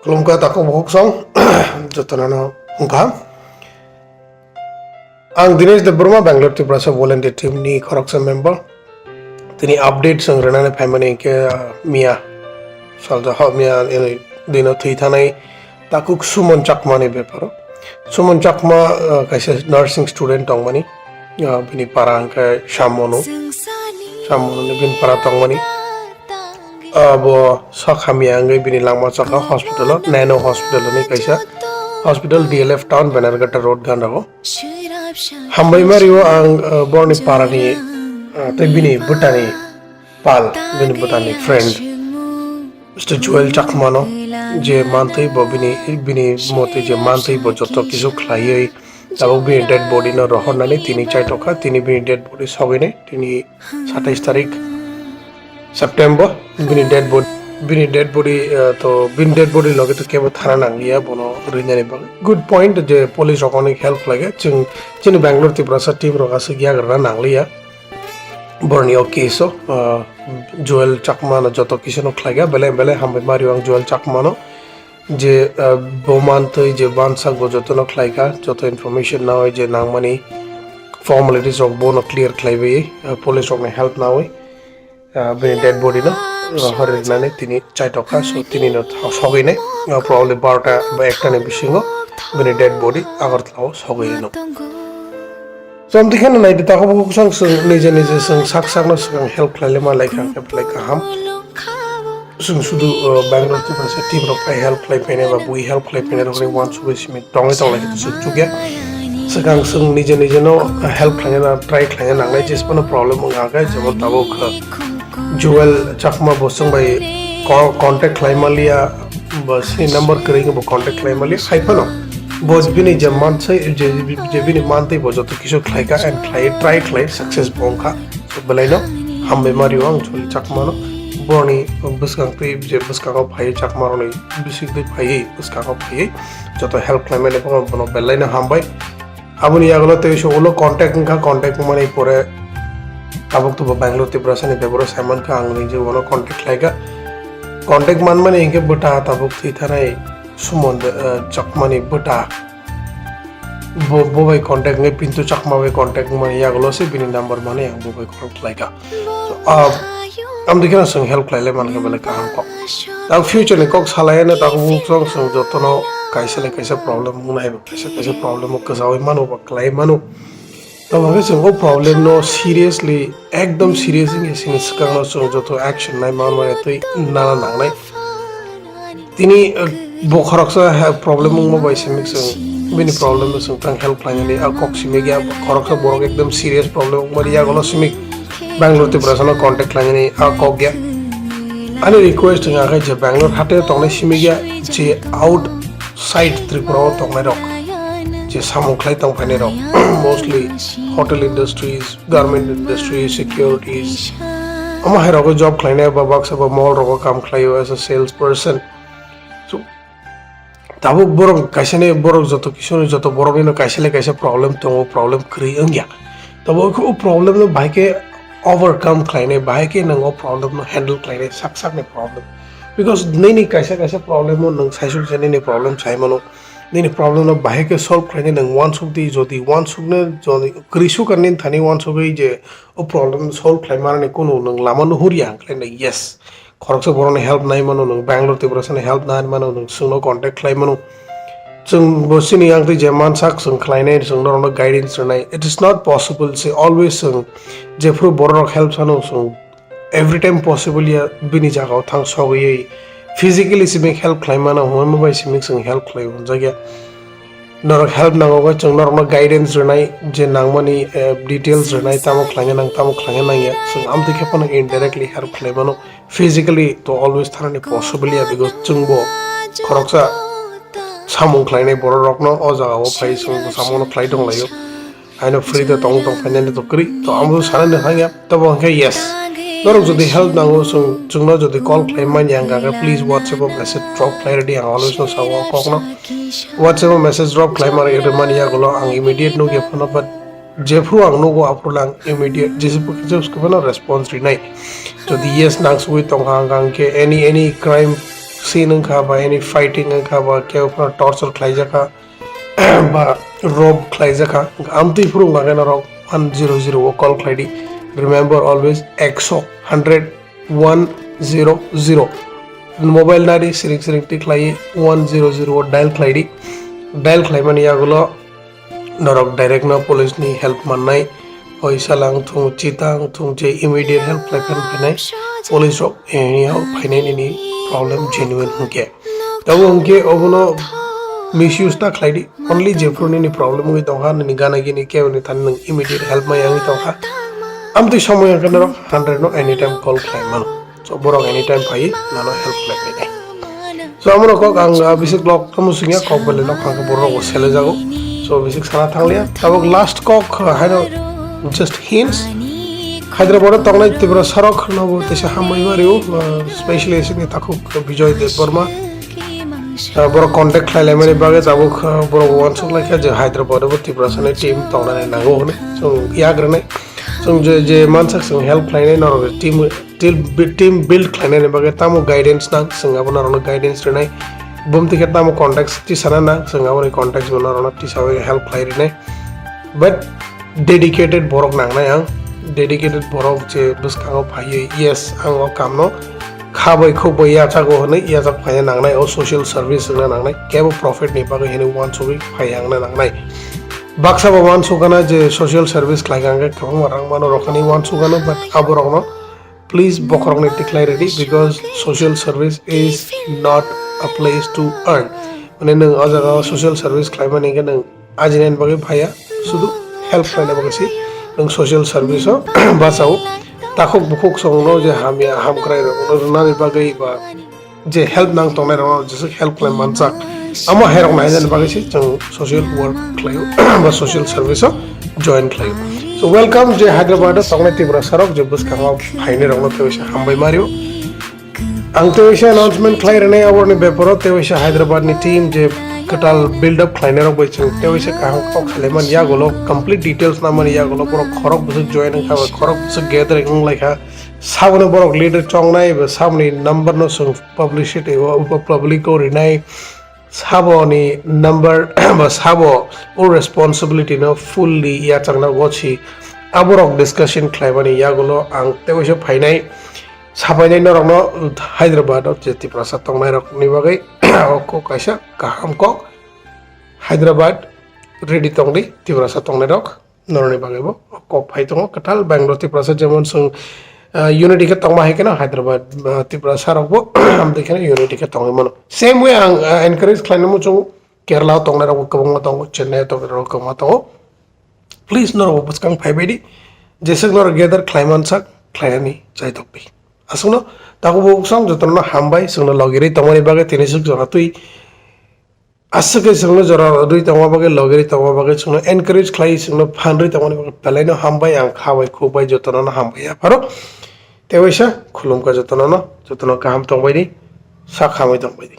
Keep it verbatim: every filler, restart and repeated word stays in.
Khulumkha takhuk bukhuk song jotono no wngkha. Ang Dinesh Debbarma, Bangalore Tiprasa volunteer team ni khoroksa member. Tini update song rwnani phaimani hinkhe, ah, miya salsa ho miya, eh, dino thwi thanai takhuk Suman Chakma ni beparo. Suman Chakma, ah, kaisa nursing student tongmani, ah, bini para hinkhe Samonu, Samonu ni bini para tongmani. Abo sak hamya wngwi bini langma chakha hospital o, Nano hospital hwnwi kaisa hospital, D L F Town, Bannerghatta Road, Gandakao. Hambai mario ang, uh, borni parani, uh, tei bini bwtani pal, bini bwtani friend, Mister Joel Chakmano, je mantwi bo bini, bini motwi je mantwi bo joto kisu khlaiwi, tabuk bini dead body no rohornani tini chaitokha, tini bini dead body sogwini, tini satais tarik September, bini dead body, bini dead body, uh, to bini dead body loge to kebo thana nangliya, bono rinani bagwi. Good point, je police rok onek help khlaikha. Chwng chini Bangalore Tiprasa team rok aswk yagra nangliya. Borni o case o, uh, Joel Chakma no joto kisu no khlaikha, belai belai hambai mario ang Joel Chakma no. Je, uh, bo mantwi je bansak bo jotono khlaikha, joto information nawi je nangmani formalities rok bono clear khlaiwi, uh, police rokni help nawi, uh, bini dead body no, uh, hor rinani tini chaitokha, so tini no tha-, sogwinai, uh, probably barota ba ekta ni bisingo bini dead body Agartala o sogwi no. Chomdi kheno naidi takhuk bukhuk song chwng nije nije chwng sak sakno swkang help khlailema laikha, khe belai kaham. Chwng sudu, uh, Bangalore Tiprasa team rok bai help khlai phainai ba bui help khlai phainai rokni uansugwi simi tongwi tong lai khe chwng chukya. Swkang chwng nije nije no help khlaina try khlaina nangnai, jesphano problem wngkha khe jebo tabuk, uh, Joel Chakma bo chwng bai co-, contact khlai manliya, ba sini number kwrwi khe bo contact khlai manliya, hai phano bo bini je mansai, je, je bini mantwi bo joto kisu khlaikha and khlai, try khlai, success bo wngkha. So, belaino hambai mario ang Joel Chakmano, boroni bwskang twi je bwskango phaiwi Chakmarokni bisik twi phaiwi bwskango phaiwi joto help khlaimani bono, bono belaino hambai. Aboni yagulo tei so ulo contact wngkha, contact wngmani pore tabuk tubo Bangalore Tiprasani bebaro saimankha, ang nini je bono contact khlaikha. Contact manmani hinkhe bwta tabuk thwi thanai Suman, eh, Chakmani bwta. Bo, bo bai contact wngwi Pintu Chakma bai contact wngmani yagulo se bini number mani ang bo bai call khlaikha. So, ah, amtwi kheno chwng help khlailai mankha belai kaham kok. Ang future ni kok salai ano takhuk bukhuk song chwng jotono kaisa ni kaisa problem wngnai bo, kaisa kaisa problem o kwchaui mano ba kwlai mano. Tamo khe chwng o problem no seriously, ekdom serious wngya sini swkang no chwng joto action nai manmani twi nana nangnai. Tini, uh, bo khoroksa he-, problem wngma bai simi chwng bini problem no chwng tang help khlainani a kok simi ya, khoroksa borok ekdom serious problem wngmani yagulo simi Bangalore Tiprasano contact khlainani a kok ya. Ani request wngkha khe je Bangalore hate tongnai simi ya, je outside Tripura o tongnai rok, je samung khlai tong phainai rok, mostly hotel industries, garment industry, securities, omo hai rogo job khlainai ba baksa ba mall rogo kam khlaio as a sales person. So, tabuk borok kaisa ni borok joto kisu ni joto borok ni no kaisa le kaisa problem tongo, problem kwrwi wngya. Tabuk o problem no bahai khe overcome khlainai, bahai khe nwng o problem no handle khlainai, sak sak ni problem. Because nini kaisa kaisa problem no nwng saisuk se nini problem sai mano, nini problem no bahai khe solve khlainai nwng uansuk di, jodi uansuk no, jodi kwrwi suk ar nini thani uansugwi je o problem solve khlai manani kunu nwng lama nuhurya, hwnkhe yes, khoroksa borokni help nai mano nwng, Bangalore Tiprasani help nai mano nwng, chwngno contact khlai mano. Chwng bo chini yang twi je mansak chwng khlainai, chwng norokno guidance rwnai. It is not possible se always chwng jephru borok help sano chwng every time possible ya bini jagao thang sogwi physically simi help khlai mano, hwnma bai simi chwng help khlai hwnjakya. Norok help nango khe chwng norokno guidance rwnai, je nangmani, eh, details rwnai, tamo khlaina nang, tamo khlaina nangya. Chwng amtwi khe phano indirectly help khlai mano. Physically to always thanani possible ya, because chwngbo khoroksa samung khlainai bororokno o jagao phai chwngbo samungo khlai tonglaio. Haino free de tong tong phainani to kwrwi. To amo sanani thangya. Tabo hwnkhe yes. Norok jodi help nango, chwng, chwngno jodi call khlai manya hwnkha khe, please WhatsApp o message drop khlai rwdi, ang always no sao o kokno. WhatsApp o message drop khlai mani, rwmani yagulo ang immediate nukya phano, but jephru ang nugo aphuru lang immediate, jephru, jephru phano response rinai. Jodi yes nang sugwi tongkha hwnkha hwnkhe any, any crime scene wngkha ba any fighting wngkha ba kebo phano torture khlaijakha ba rob khlaijakha, amtwi phuru lage norok one zero zero o call khlai di. Remember always ekso, hundred, one zero zero. Mobile nadi siring siring tik khlai one zero zero o dial khlai di. Dial khlaimani yagulo norok direct no police ni help mannai. Oi salang thung chitang thung je immediate help khlai phan phinai. Police rok anyhow phainai nini problem genuine hwnkhe. Tabo hwnkhe obono misuse ta khlai di. Only jephru nini problem wngwi tongkha, nini gana gini kebo ni thani nwng immediate help maya wngwi tongkha. Amtwi somoi hwnkhe norok hundred no anytime call khlai mano. So borok anytime phai nano help khlai phainai. So amoro kok ang, ah, bisi blog tamo singya kok bele nok hangke borok bo sele jago. So bisi sana thanglia. Tabok last kok, ah, haino just hints. Hyderabad o tongnai Tripura sarok no bo tesa hambai mario, ah, specially sini takhuk Bijoy Debbarma. Ah, borok contact khlai laimani bagwi tabok, ah, borok wansuk laikha je Hyderabad o bo Tripura sani team tongnani nango hwnwi. So yak rwnai. Chwng je, je mansak chwng help khlainai norok team, team, team build khlainani bagwi tamo guidance nang, chwng abo norokno guidance rwnai. Bumtwi khe tamo contacts tisana nang, chwng aboni contacts bo norokno tisawi help khlai rwnai. But dedicated borok nangnai ang, dedicated borok je bwskango phaiwi, yes, ang o kamno khabai khukbai yachago hwnwi yachak phaina nangnai, o social service wngna nangnai, kebo profit ni bagwi hwnwi wansugwi phai wngna nangnai. Baksa bo wansukgana je social service khlaikha hwnkhe kwbangma rang mano rwkani wansukgano, but aborokno please bokhorokni tikhlai rwdi, because social service is not a place to earn. Mane nwng o jaga o social service khlaimani hwnkhe nwng ajinani bagwi phaiya, sudu help khlaina bagwi se nwng social service o bachao. Takhuk bukhuk songno je hamya hamkrai rokno rwnani bagwi ba je help nang tongnai rokno jesuk help khlai manjak, amo hai rokno hainani bagwi se chwng social work khlaio ba social service o join khlaio. So welcome je Hyderabad o tongnai Tripura sarok je bwskango phainai rokno teisa hambai mario. Ang teisa announcement khlai rwnai aborni beparo, teisa Hyderabad ni team je kwtal build up khlainai rok bai chwng teisa kaham kok khlaiman yagulo complete details namani yagulo borok khorok bwswk join wngkha ba khorok bwswk gathering wnglaikha. Saboni borok leader chongnai ba saboni number no chwng publicity o public o rinai, saboni number ba sabo o responsibility no fully yachakna gosi aborok discussion khlaimani yagulo ang teisa phainai. Sapainai norokno Hyderabad o je Tiprasa tongnai rokni bagwi o kok kaisa kaham kok. Hyderabad ready tongdi Tiprasa tongnai rok norokni bagwi bo kok phai tongo kwtal Bangalore Tiprasa jemon chwng, ah, unity khe tongma hai kheno Hyderabad, ah, Tiprasa rok bo amtwi kheno unity khe tongwi mano. Same way ang, ah, encourage khlainai muchungo Kerala o tongnai rok bo kwbangma tongo, Chennai o tongnai rok kwbangma tongo. Please norok bo bwskang phaibai di, jeswk norok gather khlai mansak khlainani chaitok di. Aswkno takhuk bukhuk song jotono hambai chwngno logirwi tongmani bagwi tini swk jora twi. Aswk khe chwngno jora rwdwi tongma bagwi logirwi tongma bagwi chwngno encourage khlai chwngno phanrwi tongmani bagwi belaino hambai ang kha bai khuk bai jotono hambai yapharo. Tewaisa khulumkha jotono, jotono kaham tongbai di, sak hamwi tongbai di.